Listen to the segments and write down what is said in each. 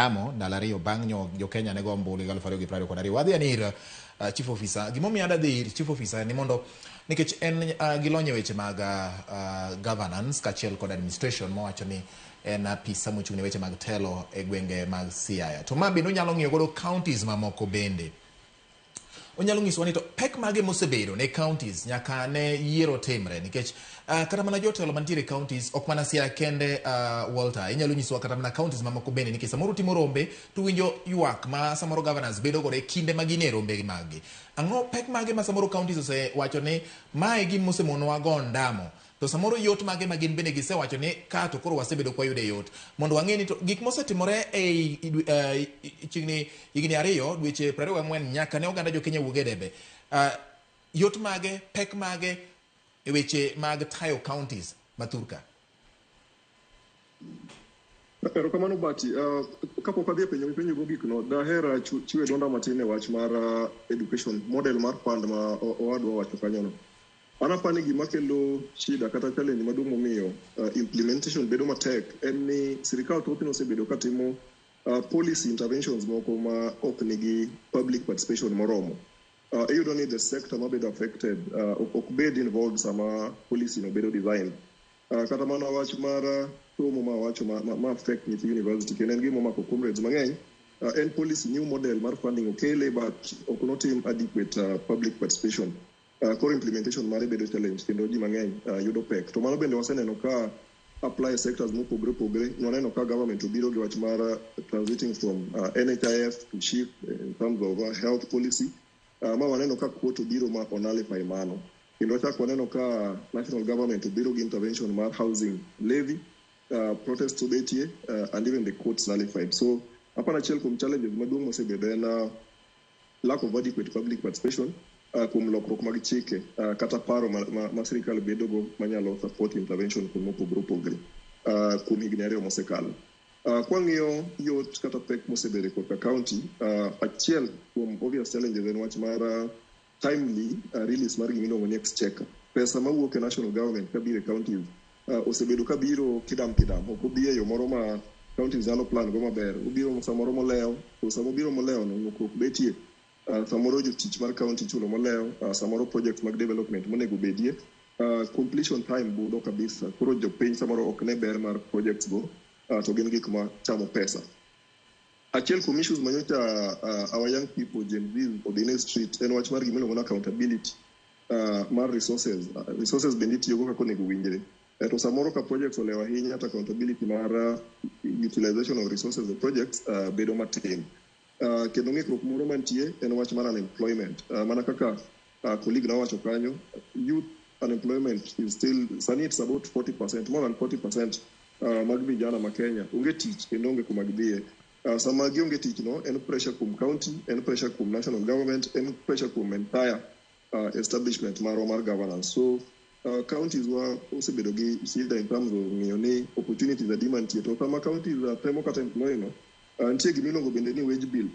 ondamo ndalo 2 bang' nyo jo Kenya ne go ombulu higa 2022. Wadhi ane ir Chief Officer. Gimomiyo adwa dhi ir Chief Officer ni mondo nikech en gi lony e weche mag governance kaachiel kod administration mowacho ni en apisa mochung' ne weche mag telo e gwenge mag Siaya. To ma bende onyalo ng'iyo godo counties mamoko bende. Onyalo nyisowa ni to pek mage mosebedo ne counties nyaka ne yiero timre nikech kata mana jotelo mantiere e counties ok mana Siaya kende. Walter, inyalo nyisowa kata mana counties mamoko bende, nikech samoro utimo rombe to winjo ywak ma samoro governors bedo godo e kinde ma gin e rombe mag gi. Ang'o pek mage ma samoro counties osewacho ni mae gima osemonowa go ndamo, to samoro yot mage ma gin bende gisewacho ni ka to koro wasebedo kwayude yot, mondo wang'e ni to gik mosetimore e chiegni higni 2 dweche 24 nyaka ne oganda jo Kenya wuog e debe, yot mage, pek mage e weche mag tayo counties mathurka? Erokamano, Bati. Kapok adhi e penjo mipenjo mogik no, daher chiwo duonda matin e wach mar education model mar fund ma owadwa wacho kanyono. An apani ni gima kelo shida kata challenge maduong' momiyo implementation bedo matek en ni sirikal thothne osebedo katimo policy interventions moko ma ok nigi public participation moromo. Iyudo ni the sector mabedo affected ok bed involved sama policy no bedo designed. Kata mana wach mar somo ma wacho ma affect nyithi university kendo en gima omako comrades mang'eny. En policy, new model mar funding okele, but ok notim adequate public participation. Koro implementation mare bedo challenge kendo ji mang'eny yudo pek. To mano bende waseneno ka apply sectors mopogore opogore. Nwaneno ka government obiro gi wach mar transiting from NHIF to SHIF in terms of health policy. Ma waneno ka court obiro ma onullify mano. Kendo wachak waneno ka national government obiro gi intervention mar housing levy, protests obetie, and even the courts nullified. So aparo achiel kuom challenges maduong' mosebedo en lack of adequate public participation kuom lokruok mag chike kata paro ma sirikal bedogo manyalo support intervention kuom mopogore opogore kuom higni 2 mosekalo. Kwang'iyo yot kata pek mosebedo korka county, achiel kuom obvious challenges en wach mar timely release mar gimiluongo ni exchequer. Pesa mawuok e national government kabiro e counties osebedo kabiro kidam kidam, ok obi e yo moro ma counties nyalo plan go maber. Obiro samoro molewo, to sama obiro molewo no, ng'ukruok betie. Samoro jotich mar county ichulo molewo, samoro projects mag development monego bedie completion time budho kabisa. Koro jopiny samoro ok ne ber mar projects go, to gin gik ma chamo pesa. Achiel kuom issues manyocha our young people, Gen Z, odhi ne street en wach mar gimiluongo ni accountability mar resources. Resources bende itiyogo kaka onego winjre. To samoro ka projects olewo ahinya to accountability mar utilization of resources e projects bedo matin. Kendo ng'ikruok moro mantie en wach mar unemployment. Mana kaka colleague na owacho kanyo, youth unemployment is still, sani it's about 40%, more than 40% mag vijana ma Kenya onge tich kendo onge kuma gidhiye. Sama gionge tich no, en pressure kuom county, en pressure kuom national government, en pressure kuom entire establishment marwa mar governance. So counties wa osebedo gi shida in terms of ng'iyo ni opportunities adi mantie. To sama counties temo kata employ no, nitie gimiluongo bende ni wage bill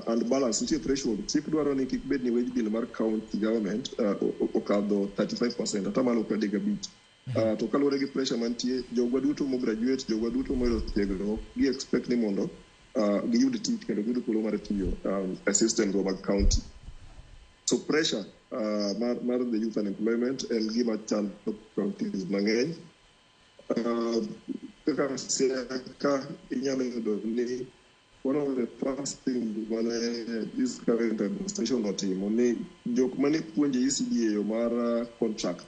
and balance. Nitie threshold. Chik dwaro ni kik bed ni wage bill mar county government okadho 35%, atamalo 35. To kaluwore gi pressure mantie, jogwa duto mo graduate, jogwa duto moyudo tiegruok, gi expect ni mondo giyud tich kendo giyud thuolo mar tiyo e systems go mag county. So pressure mar the youth unemployment en gima chando counties mang'eny. Kaka Siaya ka inyalo yudo ni one of the first things mane this current administration otimo ni jok mane puonjo ECD e yo mar contract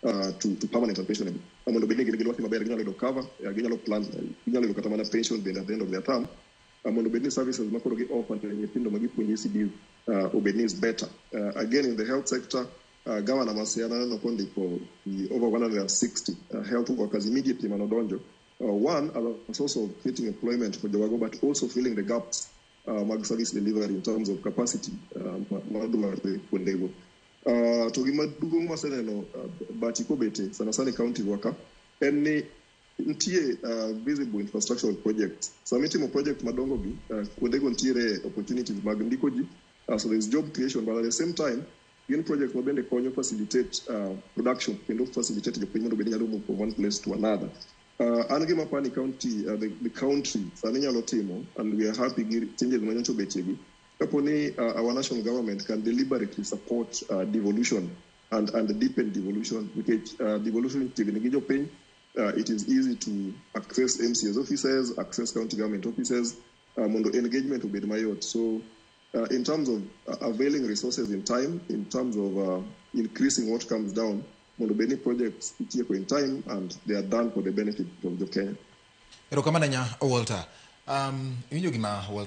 to permanent and pensionable mondo bed ni gin gi lwasi maber, ginyalo yudo cover, ginyalo plan, ginyalo yudo kata mana pension bende at the end of their term, mondo bed ni services ma koro gi offer ne nyithindo ma gipuonjo ECD obed ni is better. Again, in the health sector, governor ma Siaya naneno kondiko over 160 health workers immediately manodonjo, one as a source of creating employment for jowago, but also filling the gaps mag service delivery in terms of capacity madwarre kuondego. To gima duong' maseneno, Bati, kobete sana sana e county wa ka en ni nitie visible infrastructural projects. Sama itimo project madongo gi, kuondego nitiere opportunities mag ndiko ji, so there is job creation, but at the same time gin project ma bende konyo facilitate production kendo facilitate jopiny mondo bed nyalo move from one place to another. An gima apani county, the country sani nyalo timo, and we are happy gi changes ma nyocha obetie. Kapo ni our national government can deliberately support devolution and deepen devolution, nikech devolution chiegni gi jopiny, it is easy to access MCA's offices, access county government offices, mondo engagement obed mayot. So in terms of availing resources in time, in terms of increasing what comes down, mondo bed ni projects itieko in time and they are done for the benefit of the Kenya. Erokamano ahinya, Walter. Iwinjo gima Walter